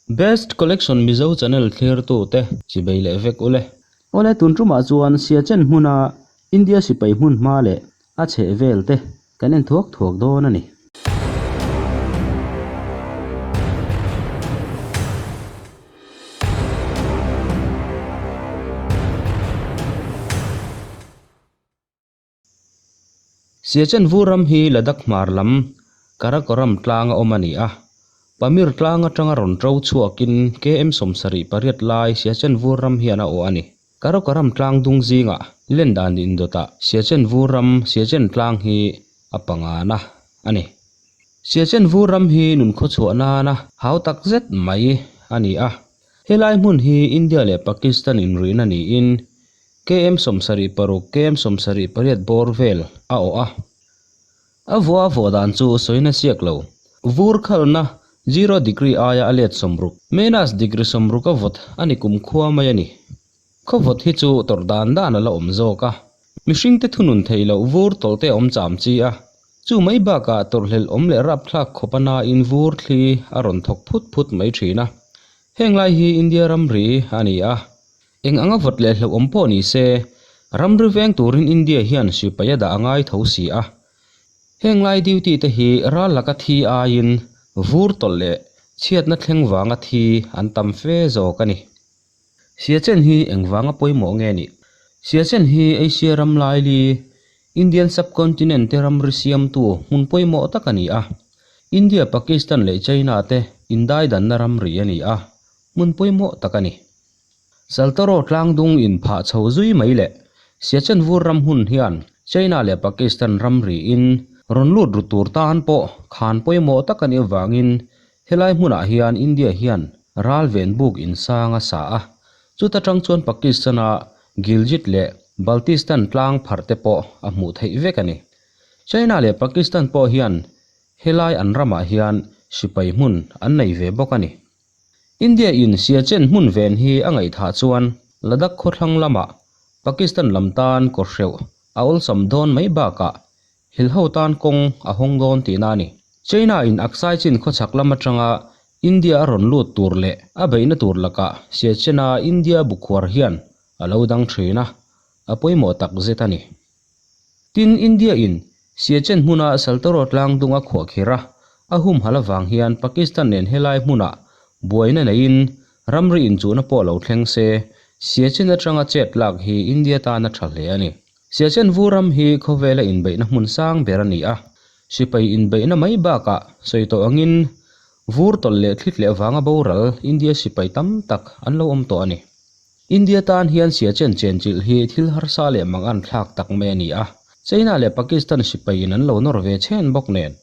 Best Collection Mizo channel thlirtu te chibei leh vek ule. Awle tun tumah chuan Siachen hmuna India sipai hmun hma leh a chheh vel te kan en thuak thuak dawn a ni. Siachen vur ram hi Ladakh hmar lam Karakoram tlanga awm a ni a. Pamir tlang atanga rawn ṭo chhuakin KM 78 lai Siachen vur ram hian a awh a ni. Karakoram tlang dung zingah len dan indawtah Siachen vur ram Siachen tlang hi a pangana a ni. Siachen vur ram hi nunkhaw chhuah nana hau tak zet mai a ni a. Helai hmun hi India leh Pakistan inruihna niin KM 76, KM 78 bawr vel a awh a. A vua a vawh dan chu sawina siak lo. Vur khalna zero degree aia a let 60, minus degree 60 a vawt a ni kumkhua mai a ni. Khaw vawt hi chu tawrh dan dan a la awm zawk a. Mihringte thunun theih loh vur tawlhte a awm cham chi a. Chu mai bakah tawrhhlelh awm leh rapthlak khawp a nain vur thli a rawn thawk phut phut mai thin a. Heng lai hi India ramri a ni a. Eng anga vawt leh hlauhawm pawh ni se, ramri veng turin India hian sipai a dah a ngai tho si a. Heng lai duty te hi ral laka thi aiin vur tawlh leh chhiatna thleng vanga thi an tam fe zawk a ni. Siachen hi eng vanga pawimawh nge nih? Siachen hi Asia ram laili, Indian subcontinent te ramri siamtu hmun pawimawh tak a ni a. India, Pakistan leh China te indaidanna ramri a ni a, hmun pawimawh tak a ni. Saltoro tlangdung inphah chho zui mai leh Siachen vur ram hun hian China leh Pakistan ramri in rawn lut ru tur tan pawh khan pawimawh tak a nih avangin helai hmunah hian India hian ral ven buk insang a sa a, chuta tang chuan Pakistan-a Gilgit leh Baltistan tlang pharh te pawh a hmuh theih vek a ni. China leh Pakistan pawh hian helai an ramah hian sipai hmun an nei ve bawk a ni. India in Siachen hmun ven hi a ngaihthah chuan Ladakh khawthlang lamah Pakistan lam tan kawhreuh a awlsam dawn mai bakah Hilho tan kawng a hawng dawn tihna a ni. China in Aksai Chin khawchhak lam atanga India a rawn lut tur leh a beihna tur lakah Siachen-a India bukhuar hian a lo dang thin a, a pawimawh tak zet a ni. Tin, India in Siachen hmuna Saltoro tlang dung a khuahkhirh a, a humhalh avang hian Pakistan nen helai hmunah buaina neiin ramri inchuhna pawh lo thleng se, Siachen atanga chet lak hi India tan a tha hle a ni. Siachen vu ram hi khawvela inbeihna hmun sang ber a ni a, sipai inbeihna mai bakah sawi tawh angin vur tawlh leh thlit leh vanga boral India sipai tam tak an lo awm tawh a ni. India tan hian Siachen chenchilh hi thil harsa leh mangan thlak tak mai a ni a, China leh Pakistan sipaiin an lo nawr ve chhen bawk nen.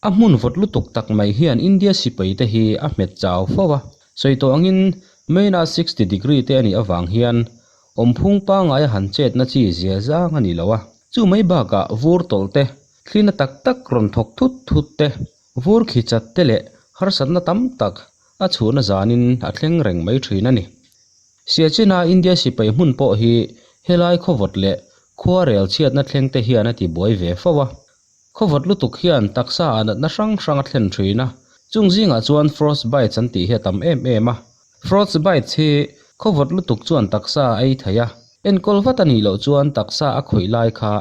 A hmun vawt lutuk tak mai hian India sipai te hi a hmet chau fo a, sawi tawh angin minus 60 degree te a nih avang hian awmphung pangngai a han chetna chi zia zang a ni lo a. Chu mai bakah vur tawlh te, thlina tak tak rawn thawk thut thut te, vur khi chat te leh harsatna tam tak a chhuhna zanin a thleng reng mai thin a ni. Siachina India sipai hmun pawh hi helai khawvawt leh khuarel chhiatna thleng te hian a ti buai ve fo a. Khawvawt lutuk hian taksa ah natna hrang hrang a thlen thin a, chung zingah chuan frostbites an tih hi a tam em em a. Frostbites hi khawvawt lutuk chuan taksa a ei thei a, enkawl vat a nih loh chuan taksa a khawih lai kha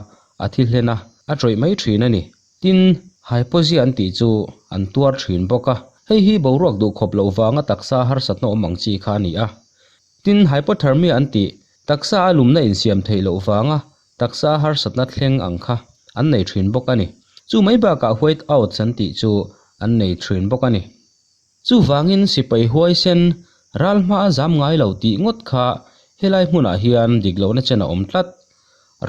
a thi hlen a, a tawih mai thin a ni. Tin, hypoxia an tih chu an tuar thin bawk a, hei hi boruak duhkhawp loh vanga taksa harsatna awm ang chi kha a ni a. Tin, hypothermia an tih, taksa a lumna insiam theih loh vanga taksa harsatna thleng ang kha an nei thin bawk a ni. Chu mai bakah white outs an tih chu an nei thin bawk a ni. Chuvangin sipai huaisen ral hma a zam ngai lo tih ngawt kha helai hmunah hian dik lohna chen a awm tlat.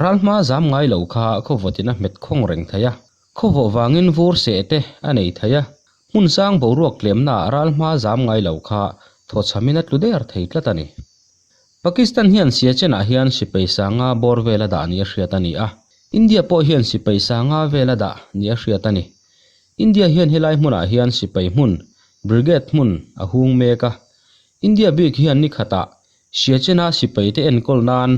Ral hma a zam ngai lo kha khawvawtin a hmet khawng reng thei a, khawvawh vangin vur seh te a nei thei a, hmun sang boruak tlemnaah ral hma a zam ngai lo kha thawchhamin a tlu der thei tlat a ni. Pakistan hian Siachen-ah hian sipai sanga bawr vel a dah ni a hriat a ni a, India pawh hian sipai sanga vel a dah ni a hriat a ni. India hian helai hmunah hian sipai hmun, brigade hmun, a hung mek a. India bik hian ni khatah Siachen-a sipaite enkawl nan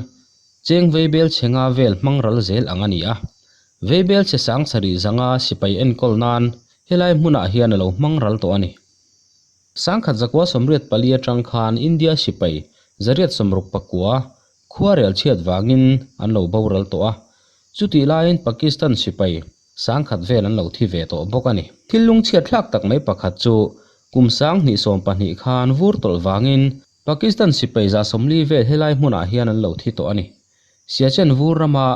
cheng veibel chhe nga vel hmang ral zel ang a ni a. Veibel chhe sang sarih zanga sipai enkawl nan helai hmunah hian a lo hmang ral tawh a ni. 1984 atang khan India sipai 169 khuarel chhiat vangin an lo boral tawh a, chutih laiin Pakistan sipai 10,000 vel an lo thi ve tawh bawk a ni. Thil lungchhiat thlak tak mai pakhat chu kum 2012 khan vur tawlh vangin Pakistan sipai 140 vel helai hmunah hian an lo thi tawh a ni. Siachen vur rama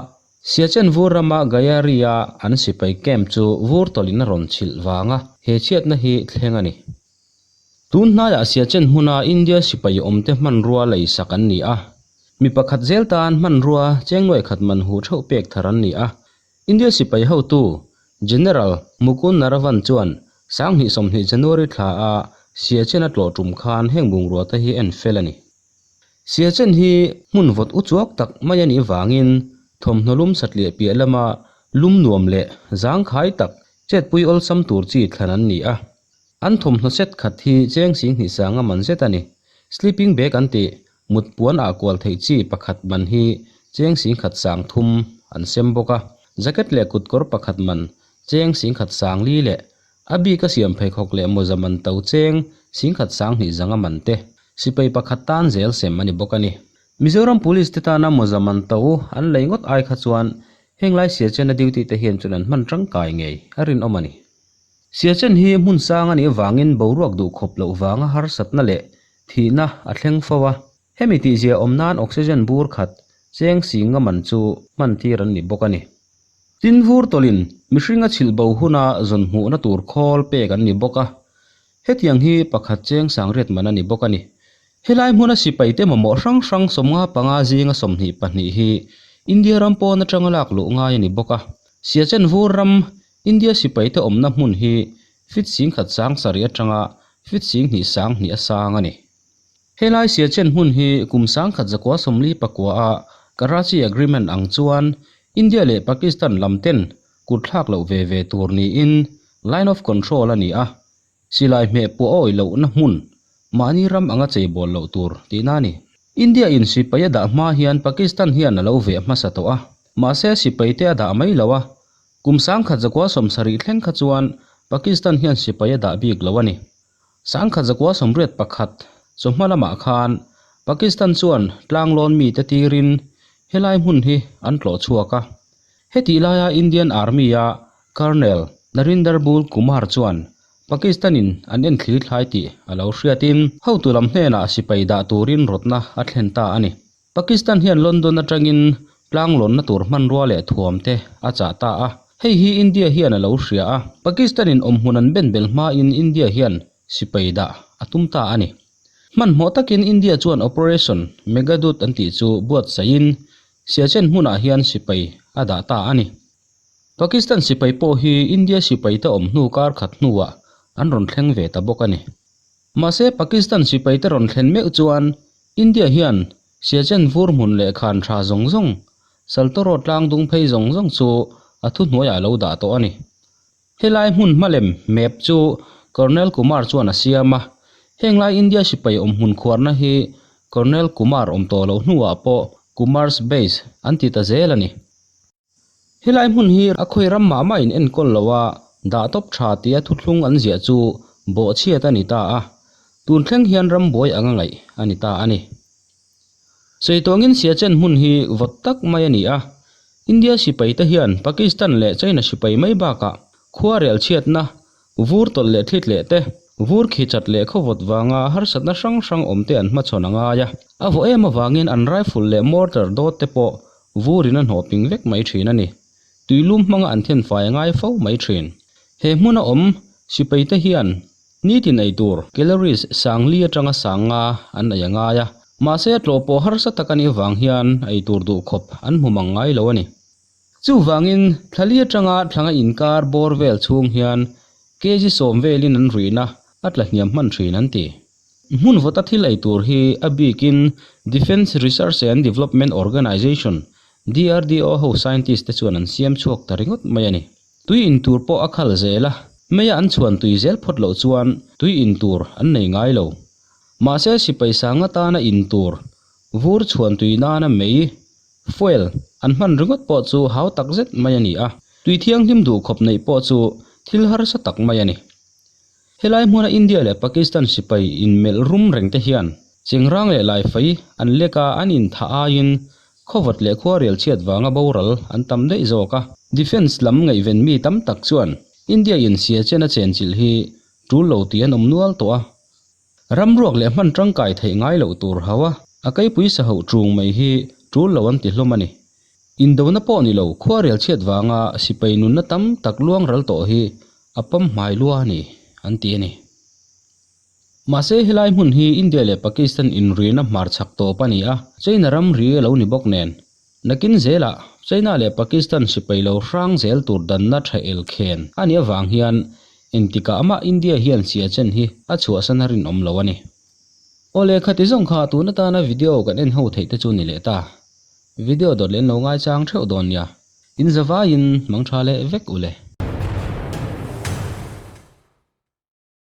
Siachen vur rama Gayari-a an sipai camp chu vur tawlhin a rawn chhilh vanga he chhiatna hi thleng a ni. Tun hnaiah Siachen hmuna India sipai awmte hmanrua lei sak an ni a. Mi pakhat zel tan hmanrua cheng nuai khat man huh theuh pek thar an ni a. India sipai hotu General Mukund Naravan chuan 2020 January thla a Siachen a tlawh tum khan heng bungrua te hi en fel a ni. Siachen hi hmun vawt u chuak tak mai a nih vangin thawmhnaw lum satliah piah lama lum nuam leh zangkhai tak chetpui awlsam tur chi thlan an ni a. An thawmhnaw set khat hi cheng 20,000 sanga man zet a ni. Sleeping bag an tih, mut puan ah kual theih chi pakhat man hi cheng 10,000 sang thum an sem bawk a. Jacket leh kutkawr pakhat man cheng 10,000 sang li leh a bika siam pheikhawk leh mawza man to cheng 10,000 sang hnih zanga man te sipai pakhat tan zel sem a ni bawk a ni. Mizoram Police te tana mawza man to an lei ngawt ai kha chuan henglai Siachen a duty te hian chuan an hman tangkai ngei a rinawm a ni. Siachen hi hmun sang a nih avangin boruak duh khawp loh vanga harsatna leh thihna a thleng fo a. Hemi tihzia awm nan oxygen bur khat cheng singa man chu hman tir an ni bawk a ni. Tin vur tawlhin mihring a chhilh bo huna zawn hmuhna tur khawl pek an ni bawk a. Hetiang hi pakhat cheng sangriat man a ni bawk a ni. Helai hmuna sipaite mamawh hrang hrang 55 zinga 22 hi India ram pawn atanga lak luh ngai a ni bawk a. Siachen vur ram India sipaite awmna hmun hi feet 10,000 sang sarih atanga feet 2,000 sang hnih a sang a ni. Helai Siachen hmun hi kum 1949 a Karachi Agreement ang chuan India leh Pakistan lam ten kut thlak loh ve ve tur niin Line of Control a ni a, silai hmeh pawh a awih lohna hmun mahni ram anga cheibawl loh tur tihna a ni. India in sipai a dah hma hian Pakistan hian a lo veh hmasa tawh a, mahse sipai te a dah mai lo a, kum 1970 thleng kha chuan Pakistan hian sipai a dah bik lo a ni. 1981 chawhma lamah khan Pakistan chuan tlanglawn mite tirin helai hmun hi an tlawh chhuak a. Hetih laia Indian Army-a Colonel Narinder Bul Kumar chuan Pakistan-in an en thlir thlai tih a lo hriatin hotu lam hnenah sipai dah turin rawtna a thlen ta a ni. Pakistan hian London atangin tlanglawnna tur hmanrua leh thuam te a chah ta a. Hei hi India hian a lo hria a. Pakistan-in awmhmun an ben bel hmain India hian sipai dah a tum ta a ni. Hmanhmawh takin India chuan Operation Meghdoot an tih chu buatsaihin Siachen hmunah hian sipai a dah ta a ni. Pakistan sipai pawh hi India sipaite awm hnu kar khat hnuah an rawn thleng ve ta bawk a ni. Mahse Pakistan sipaite rawn thlen meuh chuan India hian Siachen vur hmun leh khan tha zawng zawng, Saltoro tlang dung phei zawng zawng chu a thuhnuaiah a lo dah tawh a ni. Helai hmun hmalem map chu Colonel Kumar chuan a siam a, henglai India sipai awm hmun khuarna hi Colonel Kumar awm tawh loh hnuah pawh Kumar's Base an ti ta zel a ni. Helai hmun hi a khawi ram mah mah in enkawl lo a, dah tawp tha tia thuthlung an ziah chu bawhchhiat a ni ta a, tun thleng hian rambuai anga ngaih a ni ta a ni. Saitawngin Siachen hmun hi vawt tak mai a ni a, India sipai te hian Pakistan leh China sipai mai bakah khua rel chhiatna, vur tawlh leh thlit leh te, vur khi chat leh khawvawt vanga harsatna hrang hrang awm te an hmachhawn a ngai a. A vawh em avangin an rifle leh mortar dawt te pawh vurin a hnawh ping vek mai thin a ni. Tuilum hmanga an thenfai a ngai fo mai thin. He hmuna awm sipai te hian nitin ei tur calories 4000 atanga 5000 an ei a ngai a. Mahse a tlawh pawh harsa tak a nih avang hian ei tur duh khawp an hmu mang ngai lo a ni. Chuvangin thlali atanga thlanga inkar bawr vel chhung hian kg 10 velin an ruihna a tla hniam hman thin an ti. Hmun vawta thil ei tur hi a bikin Defence Research and Development Organisation, DRDO, ho scientist te chuan an siam chhuak ta ringawt mai a ni. Tui in tur pawh a khal zel a, meia an chhuan tui zel phawt loh chuan tui in tur an nei ngai lo. Mahse sipai sang atana in tur, vur chhuan tui nana mei, fuel, an hman ringawt pawh chu hau tak zet mai a ni a, tui thianghlim duh khawp neih pawh chu thil harsa tak mai a ni. Helai hmuna India leh Pakistan sipai inmelh rum reng te hian Chengrang leh Laifei an lek a, an inthah aiin khawvawt leh khuarel chhiat vanga boral an tam daih zawk a. Defence lam ngaihven mi tam tak chuan India in Siachen a chenchilh hi tul lo tih an awm nual tawh a. Ramruak leh hman tangkai theih ngai loh tur hau a, a keipui sa hauh tung mai hi tul lo an ti hlawm a ni. Indona pawh ni lo, khuarel chhiat vanga sipai nunna tam tak luang ral tawh hi a pam hmai lua a ni, an ti a ni. Mahse helai hmun hi India leh Pakistan inrina hmar chhak tawp a ni a, China ramri a lo ni bawk nen. Nakin zelah China leh Pakistan sipai lo hrang zel tur danna tha el khen a nih avang hian engtikah amah India hian Siachen hi a chhuahsan a rinawm lo a ni. Awle khati zawng kha tun atana video kan en ho theih te chu ni leh ta. Video dawt leh an lo ngaichang theuh dawn nia. In zavaiin mang tha leh vek u le.